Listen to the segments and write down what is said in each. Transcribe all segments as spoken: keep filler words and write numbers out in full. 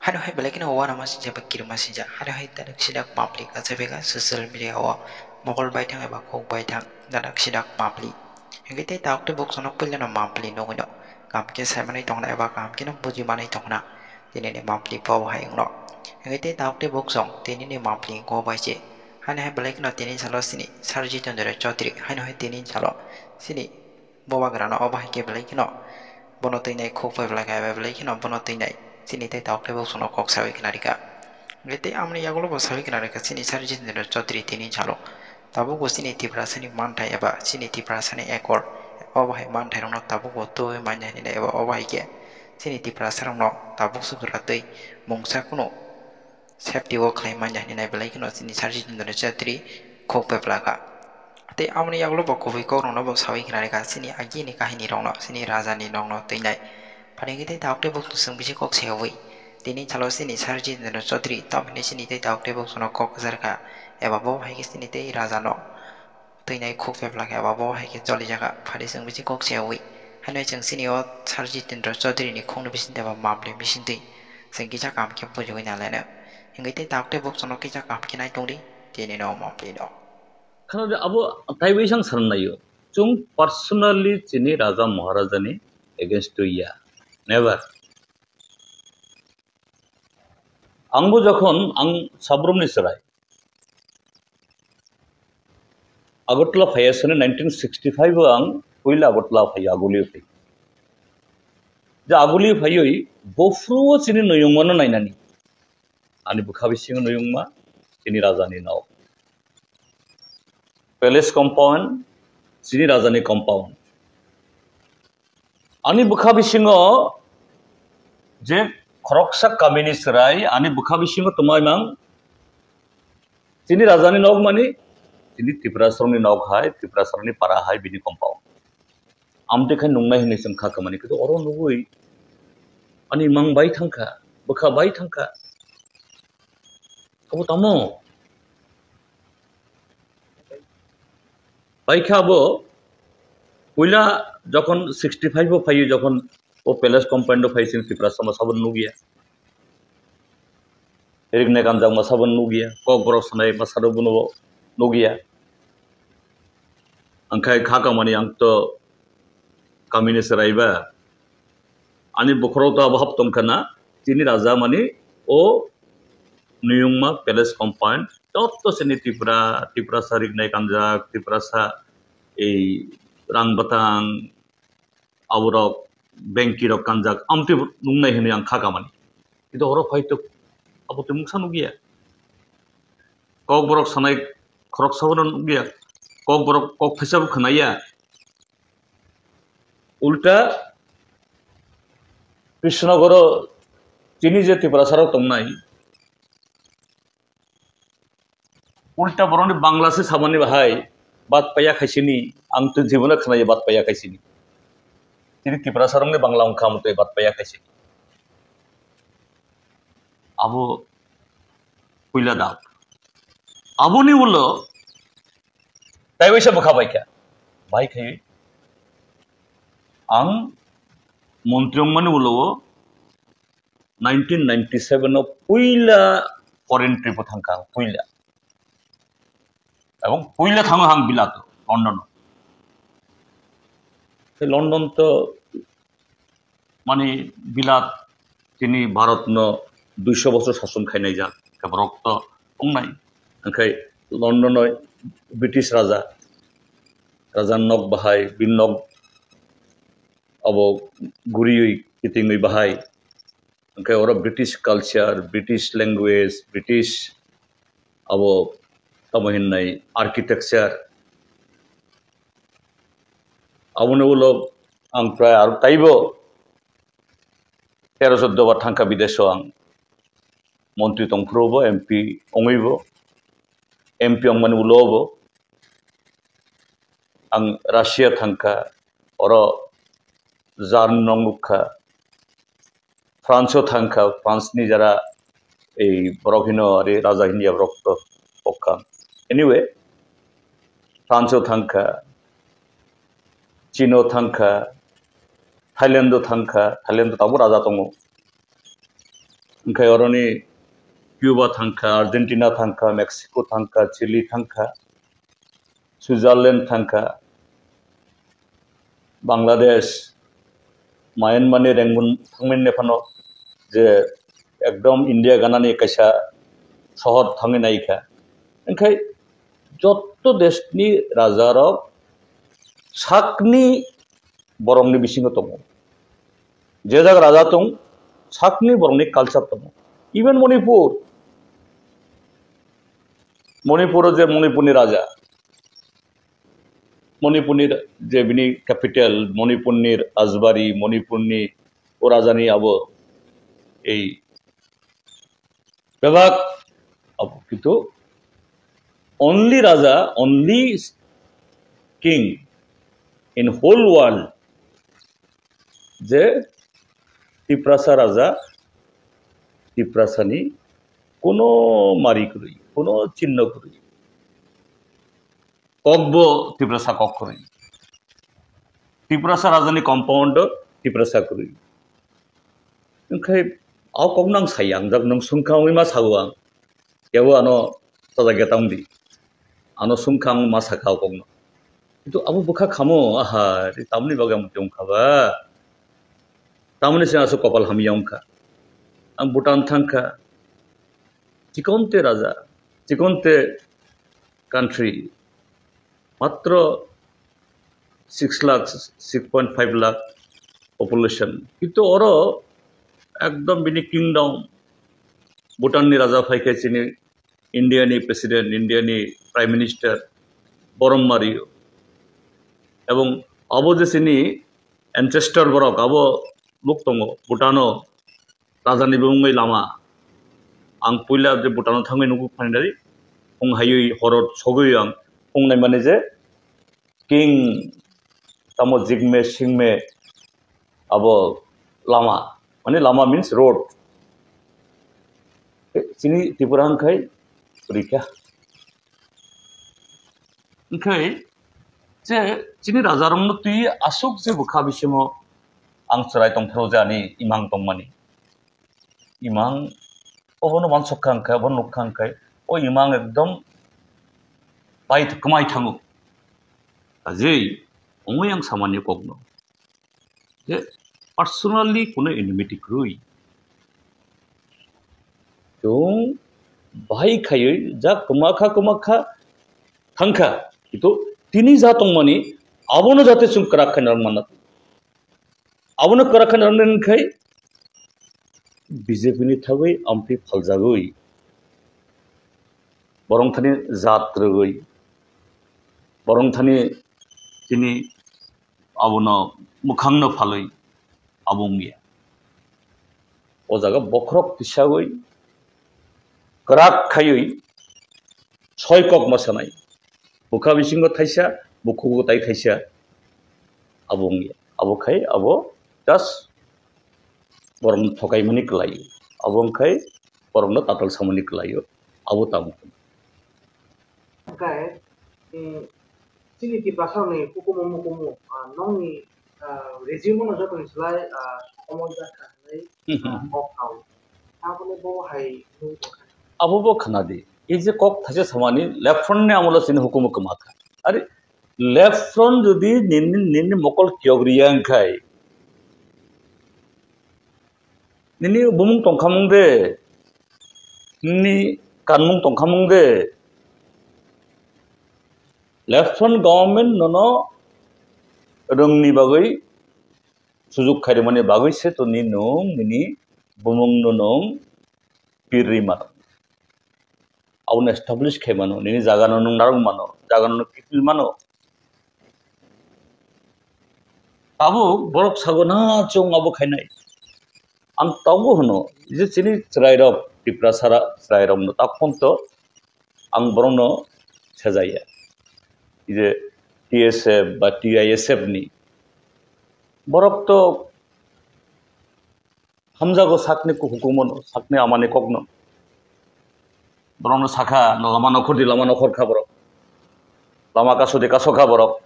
Hano hai belai kheno uanama sijak bai kirima sijak. Hano hai dadak sidak mapli kachaibega social media o mokol baithang eba khuk baithang dadak sidak mapli. Hingke tei tabuk tei bukchano puilano mapli nugwino kaham khe saimanwi tongna eba kaham kheno bujimanwi tongna tinini mapli bo hai wngno. Hingke tei tabuk tei bukchong tinini mapli go bai se. Hano hai belai kheno tini salo sini Sir Jitendra Chaudhary hano hai tini salo sini Bubagrano obo hai khe belai kheno bono twinai khuk phaibla khe bai belai kheno bono twinai chini tei tabuk tei bukchano kok sawi khna rikha. Hingke tei amoni yagulo bo sawi khna rikha chini Sir Jitendra Chaudhary tini salo tabuk bo chini Tiprasani manthai eba chini Tiprasani accord obo hai manthairokno tabuk bo tubui manya hinwi eba obo hai khe chini Tiprasarokno tabuk sugra twi mungsa kunu safety o khlai manya hinwi nai belai kheno chini Sir Jitendra Chaudhary khuk phaibla kha. Tei amoni yagulo bo kubui kok rokno bo sawi khna rikha chini agini kahini rokno chini raja ni nokno twinai. Phaini khe tei tabuk tei bukchwng bisi kok sayawi tini salo chini Sir Jitendra Chaudhary tamhinwi chini tei tabuk tei bukchwngno kok kwchar kha eba bo hai khe chini tei raja no twinai khuk phaibla kha eba bo hai khe cholijakha phaini chwng bisi kok sayawi. Haino chwng chini o Sir Jitendra Chaudhary ni khukni bisingtwi eba mapli bisingtwi chwng kisa kaham khe bujigwi nalaino. Hingke tei tabuk tei bukchwngno kisa kaham khe nai tongdi tini no mapli no. Khana de abo taibo isang saran naio. Chwng personally chini raja maharajani against to ya. Never. Angbo jokhon ang Sabrum ni chwrai. Agartala phaiya sani nineteen sixty-five o ang puila Agartala phaiya Aguli phai. Ja Aguli phaiwi bophru chini nuyungmano nainani. Ani bwkha bisingo nuyungma chini rajani nok. Palace compound, chini rajani compound. Ani bwkha bisingo je khoroksa kamini chwrai, ani bwkha bisingo tongmani mang chini rajani nok mani, chini Tiprasarokni nok hai, Tiprasarokni para hai bini compound. Amtwi khai nungnai hinwi chwng kha kamani, khe oro nugwi ani mang bai thangkha, bwkha bai thangkha. Abo tamo? Bai kha abo, puila jokhon sixty-five o phaiwi, jokhon o palace compound o phai chini Tiprasa ma sabo nugya. Rik nai kanjak ma sabo nugya, kok borok sanai ma sabo bono nugya. Angkhai kha kamani ang to kamini chwrai ba. Ani bokhorok to abo hap tong khana, chini raja mani o nuyungma palace compound, joto chini Tripura, Tiprasa rik nai kanjak, Tiprasa ei rang bwtang, aborok bengki rok kanjak, amtwi nungnai hinwi ang kha kamani. Kintu oro phai to abo twi mungsa nugya. Kok borok sanai khoroksa bono nugya. Kok borok kok phaisa bo khwnaya. Ulta Krishnagoro chini je Tiprasarok tongnai, ulta borokni Bangla se samani bahai bat paya khaisini, ang to jibono khwnaya bat paya khaisini. Chini Tiprasarokni Bangla wngkha amtwi bat paya khaisini. Abo puila dak. Aboni ulo taiwaisa bwkha baikha. Bai khai ang montri wngmani ulo nineteen ninety-seven o puila foreign trip o thangkha ang, puila. Ebong puila thango ang bilat o, London o. Tei London to mani bilat tini Bharat no duiso bosor sason khainai jak, khe borok to tongnai. Angkhai London o British raja, raja nok bahai, bin nok abo guriwi kitingwi bahai. Angkhai oro British culture, British language, British abo tamo hinnai architecture. Aboni ulo ang prai aro taibo tero choddo bar thangkha bidesh o ang. Montri tongphuru bo, M P wngwi bo, M P wngmani ulo bo ang Russia thangkha, oro jarno nukha, France o thangkha, France ni jara ei borok hino ari raja hinya borok to pokha. Anyway, France o thangkha, Chino thangkha, Thailand o thangkha, Thailand o tabuk raja tongo. Hwnkhe oroni Cuba thangkha, Argentina thangkha, Mexico thangkha, Chile thangkha, Switzerland thangkha, Bangladesh, Myanmar ni Rangoon thangmani phano je ekdom India ganani kaisa sohor thangwi naikha. Hwnkhe jotto deshni rajarok sakni borokni bisingo tongo. Je jaga raja tong, sakni borokni culture tongo. Even Manipur, Manipur o je Manipurni raja, Manipurni je bini capital, Manipurni rajbari, Manipurni o rajani abo ei bebak abo kintu only raja, only king in whole world je Tiprasa raja, Tiprasani kuno mari kwrwi, kuno chinno kwrwi. Kokbo Tiprasa kok kwrwi. Tiprasa rajani compound o Tiprasa kwrwi. Hwnkhe o kokno ang sai ang jak nwng swngkha wngwi ma sago ang. Kebo ano chajagya tongdi. Ano swngkha ang ma sakha o kokno. Kintu abo bwkha khamo, aha, tamni bagwi ang tongkha ba. Tamni se aswk kopal hamya wngkha. Ang Bhutan thangkha. Chikonte raja, chikonte country. Matro six lakh, six point five lakh population. Kintu oro ekdom bini kingdom, Bhutan ni raja phaikhe chini India ni president, India ni prime minister, borom mario. Ebong abo je chini ancestor borok, abo nuk tongo Bhutan o. Rajani bumungwi lama. Ang puila je Bhutan o thangwi nukgo phainai, phung haiwi horo sogwi ang phung naimani je king tamo jigme singme abo lama, mane lama means road. Chini Tripura hwnkhai rikha. Hwnkhe je chini rajarokno twi aswk je bwkha bisingo ang chwrai tongphuru je ani imang tongmani. Imang obono uansuk kha hwnkhe, obono nuk kha hwnkhe, o imang ekdom pai kwmai thango. Kajei omo yang samani kokno. Je personally kuno enmity kwrwi. Chwng bahai khaiwi jak kwmakha kwmakha thangkha. Kintu tini ja tongmani abono jate chwng kwrak khaina rwngmano. Abono kwrak khaina rwngmani hwnkhai B J P ni thagwi amtwi phaljagwi. Borong thani jat rwgwi. Borong thani tini abono mwkhangno phalwi abo wngya. O jaga bokhorok tisagwi kwrak khaiwi soi kok ma sanai. Bwkha bisingo thaisa, bukhugo tai thaisa abo wngya. Abo khai abo just borokno thokaimani kwlaio. Abo wngkhai borokno tatal samani kwlaio. Abo tamo. Hwnkhe, mm, chini Tiprasarokni hukumu mukumu, ah, nokni, ah, regime-no jotoni slai, ah, sokomorjak kha hwnwi, ah, kok kao. Aboni bo hai nung tongkha. Abo bo khna di. Ei je kok thaisa samani left front ni amolo chini hukumu kwma kha. Are left front jodi nini, nini mokol kiyok riya wngkhai, nini bumung tongkhamung de, nini kanmung tongkhamung de. Left front government nono rwngni bagwi, sujuk khairwmani bagwi se to ni nwng nini bumung no nwng pirri mano. Abono establish khai mano, nini jaga no nwng narwk mano, jaga no nwng kiphil mano. Tabuk borok sago na chwng abo khainai. Ang tabuk hwno je chini chwrairok, Tiprasara chwrairokno tak phone to ang borokno sejaya. Je T S F ba T I S F ni borok to hamjago sakni hukumono, sakni amani kokno. Borokno sakha, no lama nokhor di, lama nokhor kha borok. Lama kaso di, kaso kha borok.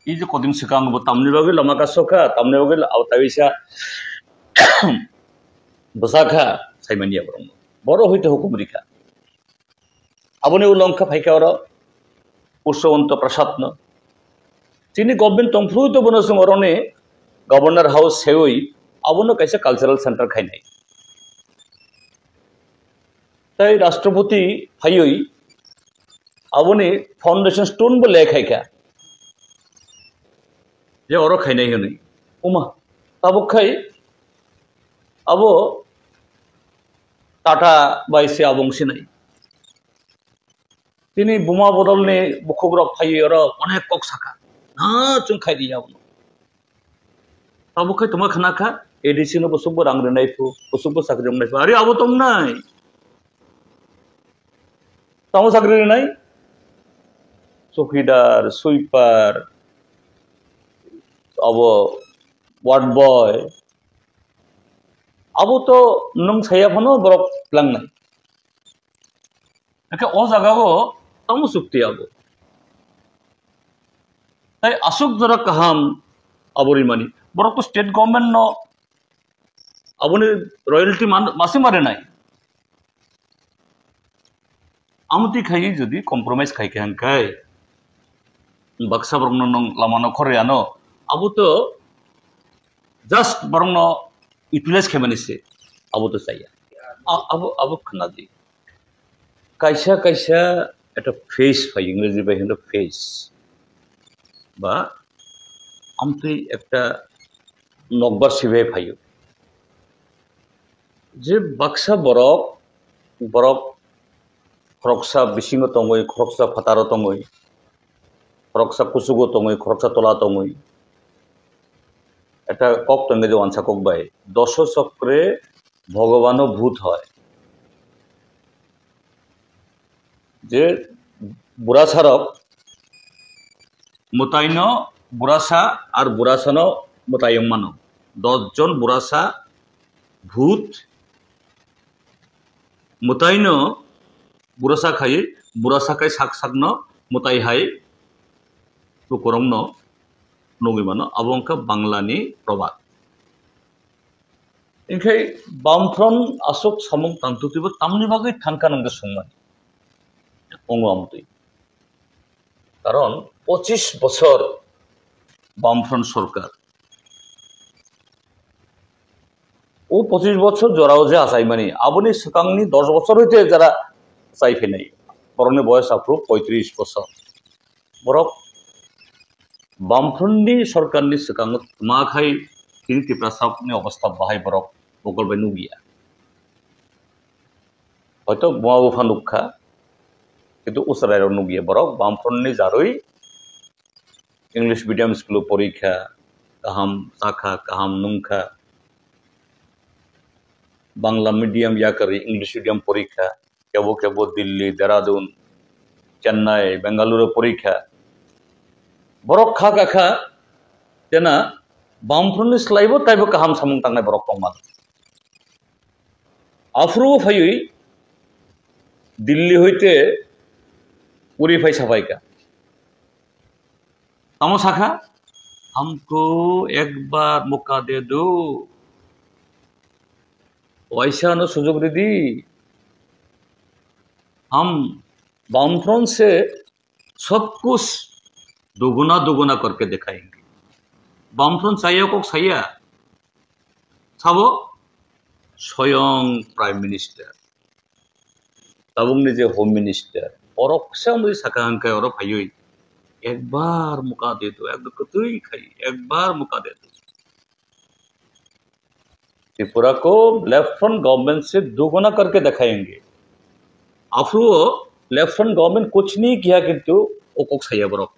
Iji kodin swkang bo tamni bagwi lama kaso kha, tamni bagwi la-, o taisa, bwsakha saimanya borokno. Boro hoite hukum rikha. Aboni ulo wngkha phaikha oro Pushpawanta Prasadno. Chini government tongphuru to bono chwng oroni Governor House sewi abono kaisa cultural center khainai. Tai Rashtrapati phaiwi aboni foundation stone bo lekhaikha. Je oro khainai hwnwi. Uma, tabuk khai abo Tata bai se abo wngsinai. Tini buma bodolni bukhukrok phaiwi oro onek kok sakha. Na chwng khai di abono. Tabuk khai tongma khna kha, A D C no bwswk bo rang rinai phu, bwswk bo chakri wngnai phu. Ari abo tongnai. Tamo chakri rinai? Chowkidar, sweeper, abo ward boy. Abo to nwng saya phano borok langnai. Hake o jaga o tamo chukti abo. Tai aswk jora kaham abo rimani. Borok to state government no aboni royalty man, masi mare nai. Amtwi khai jodi compromise khai khe hwnkhai baksa borokno nwng lama no khorwi ano, abo to just borokno utilize khaimani se, abo to chaya. A-, abo, abo khna di. Kaisa kaisa ekta phase phai, Ingreji bai hino phase. Ba amtwi ekta nokbar sibai phaio. Je baksa borok, borok khoroksa bisingo tongwi, khoroksa phataro tongwi, khoroksa kuchugo tongwi, khoroksa tola tongwi. Ekta kok tongwi je wansa kok bai, "Dosho chokre Bhogobano bhut hoy." Je burasarok mwtaino burasa ar burasano mwtai wng mano. Dos jon burasa bhut mwtaino burasa khai, burasa khai sak sakno mwtai hai lukurokno nugwi mano. Abo wngkha Banglani probad. Hinkhe Bamfront aswk samung tangtwtwibo tamni bagwi thangkha nwng de swngmani? Wngo amtwi. Karon pochis bochor Bamfront sorkar. O pochis bochor jorao je achaimani, aboni swkangni dos bochor hoite jara achai phainai. Borokni boyos aphuru poitris bochor. Borok Bamfrontni sorkarni swkango tma khai tini Tiprasani obostha bahai borok mokol bai nukya. Hoito buma bupha nukha, kintu usarairok nukya. Borok Bamfrontni jarwi English medium school-o porikha, kaham chakha, kaham nungkha. Bangla medium yakarwi English medium porikha, kebo kebo Delhi, Dehradun, Chennai, Bengaluru porikha. Borok kha kakha jena Bamfrontni slaibo taibo kaham samung tangnai borok tongma. Aphuru phaiwi Delhi hoite uri phai saphaikha. Tamo sakha, "Humko ek baar mauka de do, waisa no sujog ridi, hum Bamfront se sab kuch duguna duguna karke dikhayenge." Bamfront chaya kok saya, sabo soyong Prime Minister. Tabukni je Home Minister, borok kisa wngwi sakha hwnkhe oro phaiwi, "Ekbar muka de do, ekdom kwtwi khai, ekbar muka de do." Tripura ko left front government se duguna karke dikhayenge. Aphuru left front government kuch nahi kiya, kintu o kok saya borok.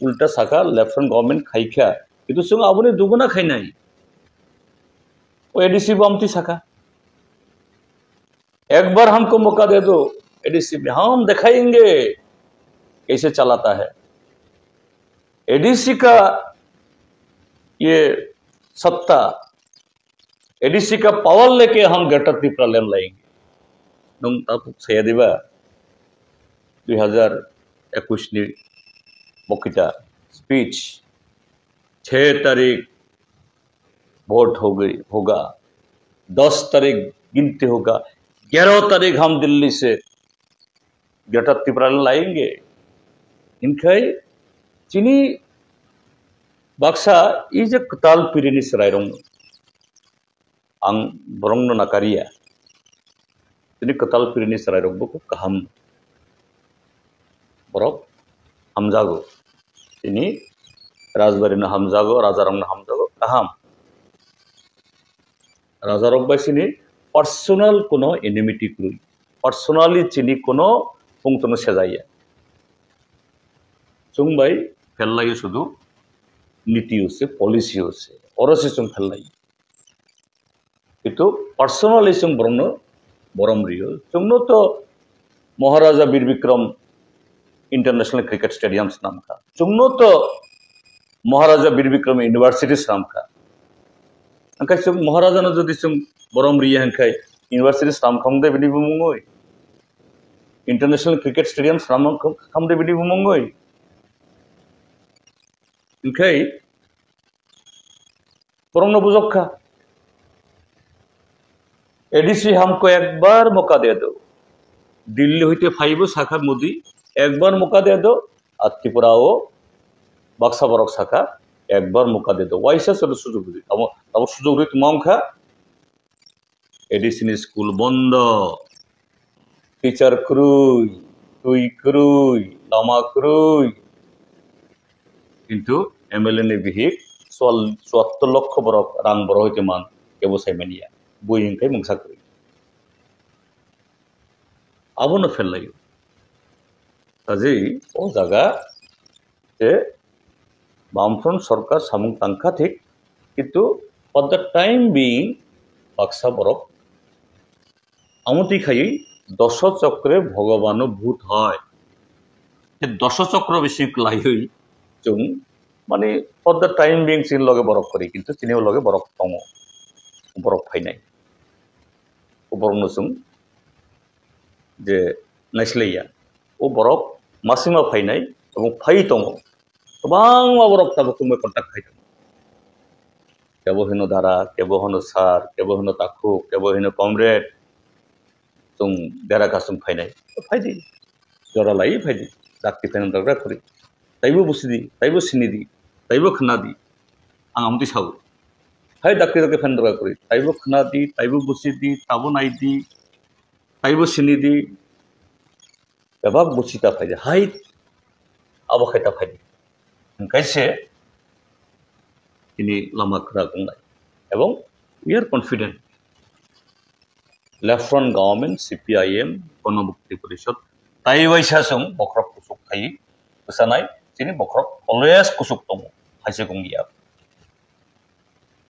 Ulta sakha, left front government khaikha, kintu chwng aboni duguna khainai. O A D C bo amtwi sakha. "एक बार हमको मौका दे दो, A D C में हम दिखाएंगे कैसे चलाता है। A D C का ये सत्ता, A D C का पावर लेके हम ग्रेटर तिप्रा लैंड लाएंगे।" Nung tabuk saya diba? Dui hazar ekush ni bokita speech, "Chhe tarik vote hogi, hoga, दस तारीख गिनती होगा, ग्यारह तारीख हम दिल्ली से ग्रेटर तिब्राल लाएंगे। Hinkhai chini baksa ije kwtal pirini chwrairokno ang borokno nakariya. Chini kwtal pirini chwrairokbo khub kaham. Borok hamjago. Chini rajbarino hamjago, rajarokno hamjago, kaham. Rajarok bai chini personal kuno enmity kwrwi. Personally chini kuno pungtono sejaya. Chwng bai phellaio sudu niti o se, policy o se. Oro se chwng phellaio. Kintu personally chwng borokno borom rio. Chwngno to Maharaja Bir Bikram International Cricket Stadium swnamkha. Chwngno to Maharaja Bir Bikram University swnamkha. Hingkhe chwng Maharajano jodi chwng borom riya hingkhe university swnamkha de bini bumungwi. International Cricket Stadium swnamkha de bini bumungwi. Hingkhe borokno bujok kha. A D C हमको एक बार मौका दे दो। Delhi hoite phaibo sakha Modi, एक बार मौका दे दो। Ar Tripura o baksa borok sakha, एक बार मौका दे दो। Waisa solo sujog rwi. Abo, abo sujog rwi tongma wngkha. A D C ni school bondo, teacher kwrwi, twi kwrwi, lama kwrwi. Kintu M L A ni bihik chual-, chuattor lokho borok rang borok hoite man kebo sai manya. Bui hingkai mungsa kwrwi. Abono phellaio. Kaje o jaga je Bamfront sorkar samung tangkha thik, kintu for the time being baksa borok amotwi khaiwi dosho chokre bhogobano bhut hoi. Je dosho chokro bising kwlaiwi chwng mani for the time being chini loge borok kwrwi, kintu chini loge borok tongo, borok phainai. O borokno chwng je naislaiya. O borok masima phainai, abo phai tongo. Kwbangma borok tabuk chwngbai contact khai tongo. Kebo hino dara, kebo hino sir, kebo hino takhuk, kebo hino comrade. Chwng dera kasung phainai. Phaidi. Jora lai phaidi. Dakti phainai dagra khuri. Taibo busidi, taibo sinidi, taibo khnadi. Ang amtwi sao. Hai dakti dakti phainai dagra khuri. Taibo khnadi, taibo busidi, tabo naidi, taibo sinidi. Bebak busi ta phaidi. Hai abo khai ta phaidi. Hingkhe se tini lama kwrak wngnai. Ebong we are confident. Left front government, C P I M, Ganamukti Porishad, tai waisa chwng bokhorok kuchuk khai bwsanai, chini bokhorok always kuchuk tongo, haise kung ya.